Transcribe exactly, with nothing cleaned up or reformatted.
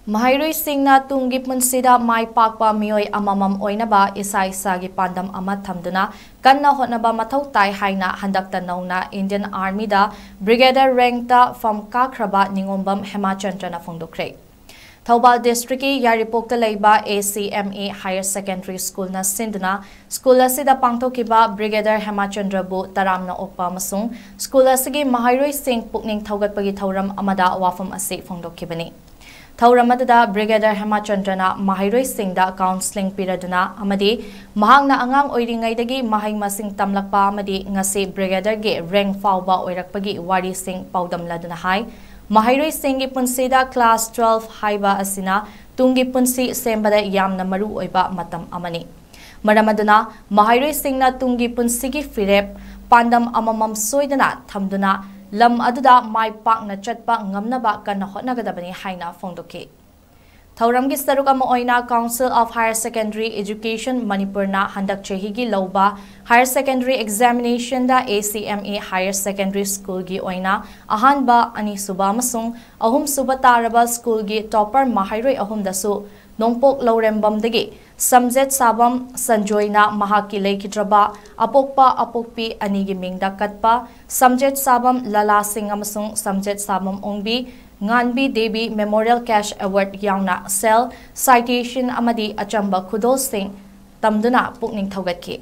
ꯃꯍꯩꯔꯣꯏꯁꯤꯡꯅ ꯇꯨꯡꯒꯤ ꯄꯨꯟꯁꯤꯗ ꯃꯥꯏ ꯄꯥꯛꯄ ꯃꯤꯑꯣꯏ ꯑꯃꯃꯝ ꯑꯣꯏꯅꯕ ꯏꯁꯥ ꯏꯁꯥꯒꯤ ꯄꯥꯟꯗꯝ ꯑꯃ ꯊꯝꯗꯨꯅ ꯀꯟꯅ ꯍꯣꯠꯅꯕ ꯃꯊꯧ ꯇꯥꯏ ꯍꯥꯏꯅ ꯍꯟꯗꯛꯇ ꯅꯧꯅ Indian Armyꯗ Brigadier rankꯇ ꯐꯝ ꯀꯥꯈ꯭ꯔꯕ ꯅꯤꯉꯣꯝꯕꯝ ꯍꯦꯃꯥꯆꯟꯗ꯭ꯔꯅ ꯐꯣꯡꯗꯣꯛꯈ꯭ꯔꯦ꯫ ꯊꯧꯕꯥꯜ districtꯀꯤ ꯌꯥꯏꯔꯤꯄꯣꯛꯇ ꯂꯩꯕ A C M A Higher Secondary Schoolꯅ ꯁꯤꯟꯗꯨꯅ school ꯑꯁꯤꯗ ꯄꯥꯡꯊꯣꯛꯈꯤꯕ Brigadier ꯍꯦꯃꯥꯆꯟꯗ꯭ꯔꯕꯨ ꯇꯔꯥꯝꯅ ꯑꯣꯛꯄ ꯑꯃꯁꯨꯡ school ꯑꯁꯤꯒꯤ ꯃꯍꯩꯔꯣꯏꯁꯤꯡ ꯄꯨꯛꯅꯤꯡ ꯊꯧꯒꯠꯄꯒꯤ ꯊꯧꯔꯝ ꯑꯃꯗ ꯋꯥꯐꯝ ꯑꯁꯤ ꯐꯣꯡꯗꯣꯛꯈꯤꯕꯅꯤ꯫ ꯊꯧꯔꯝ ꯑꯗꯨꯗ Brigadier ꯍꯦꯃꯥꯆꯟꯗ꯭ꯔꯅ ꯃꯍꯩꯔꯣꯏꯁꯤꯡꯗ counselling ꯄꯤꯔꯗꯨꯅ ꯑꯃꯗꯤ ꯃꯍꯥꯛꯅ ꯑꯉꯥꯡ ꯑꯣꯏꯔꯤꯉꯩꯗꯒꯤ ꯃꯍꯩ ꯃꯁꯤꯡ ꯇꯝꯂꯛꯄ ꯑꯃꯗꯤ ꯉꯁꯤ Brigadierꯒꯤ rank ꯐꯥꯎꯕ ꯑꯣꯏꯔꯛꯄꯒꯤ ꯋꯥꯔꯤꯁꯤꯡ ꯄꯥꯎꯗꯝꯂꯗꯨꯅ ꯍꯥꯏ, ꯃꯍꯩꯔꯣꯏꯁꯤꯡꯒꯤ ꯄꯨꯟꯁꯤꯗ class twelve ꯍꯥꯏꯕ ꯑꯁꯤꯅ ꯇꯨꯡꯒꯤ ꯄꯨꯟꯁꯤ ꯁꯦꯝꯕꯗ ꯌꯥꯝꯅ ꯃꯔꯨ ꯑꯣꯏꯕ ꯃꯇꯝ ꯑꯃꯅꯤ꯫ ꯃꯔꯝ ꯑꯗꯨꯅ ꯃꯍꯩꯔꯣꯏꯁꯤꯡꯅ ꯇꯨꯡꯒꯤ ꯄꯨꯟꯁꯤꯒꯤ ꯐꯤꯔꯦꯞ, ꯄꯥꯟꯗꯝ ꯑꯃꯃꯝ ꯁꯣꯏꯗꯅ ꯊꯝꯗꯨꯅ ꯂꯝ ꯑꯗꯨꯗ ꯃꯥꯏ ꯄꯥꯛꯅ ꯆꯠꯄ ꯉꯝꯅꯕ ꯀꯟꯅ ꯍꯣꯠꯅꯒꯗꯕꯅꯤ ꯍꯥꯏꯅ ꯐꯣꯡꯗꯣꯛꯈꯤ꯫ ꯊꯧꯔꯝꯒꯤ ꯁꯔꯨꯛ ꯑꯃ ꯑꯣꯏꯅ Council of Higher Secondary Education ꯃꯅꯤꯄꯨꯔꯅ ꯍꯟꯗꯛ ꯆꯍꯤꯒꯤ ꯂꯧꯕ Higher Secondary Examinationꯗ A C M A Higher Secondary Schoolꯒꯤ ꯑꯣꯏꯅ ꯑꯍꯥꯟꯕ, ꯑꯅꯤꯁꯨꯕ ꯑꯃꯁꯨꯡ ꯑꯍꯨꯝꯁꯨꯕ ꯇꯥꯔꯕ schoolꯒꯤ topper ꯃꯍꯩꯔꯣꯏ ꯑꯍꯨꯝꯗꯁꯨ ꯅꯣꯡꯄꯣꯛ ꯂꯧꯔꯦꯝꯕꯝꯗꯒꯤ ꯁꯝꯖꯦꯠ ꯁꯥꯕꯝ ꯁꯟꯖꯣꯏꯅ ꯃꯍꯥꯛꯀꯤ ꯂꯩꯈꯤꯗ꯭ꯔꯕ ꯑꯄꯣꯛꯄ ꯑꯄꯣꯛꯄꯤ ꯑꯅꯤꯒꯤ ꯃꯤꯡꯗ ꯀꯠꯄ ꯁꯝꯖꯦꯠ ꯁꯥꯕꯝ ꯂꯂꯥ ꯁꯤꯡ ꯑꯃꯁꯨꯡ ꯁꯝꯖꯦꯠ ꯁꯥꯕꯝ ꯑꯣꯡꯕꯤ ꯉꯥꯟꯕꯤ ꯗꯦꯕꯤ Memorial Cash Award ꯌꯥꯎꯅ ꯁꯦꯜ, citation ꯑꯃꯗꯤ ꯑꯆꯝꯕ ꯈꯨꯗꯣꯜꯁꯤꯡ ꯇꯝꯗꯨꯅ ꯄꯨꯛꯅꯤꯡ ꯊꯧꯒꯠꯈꯤ꯫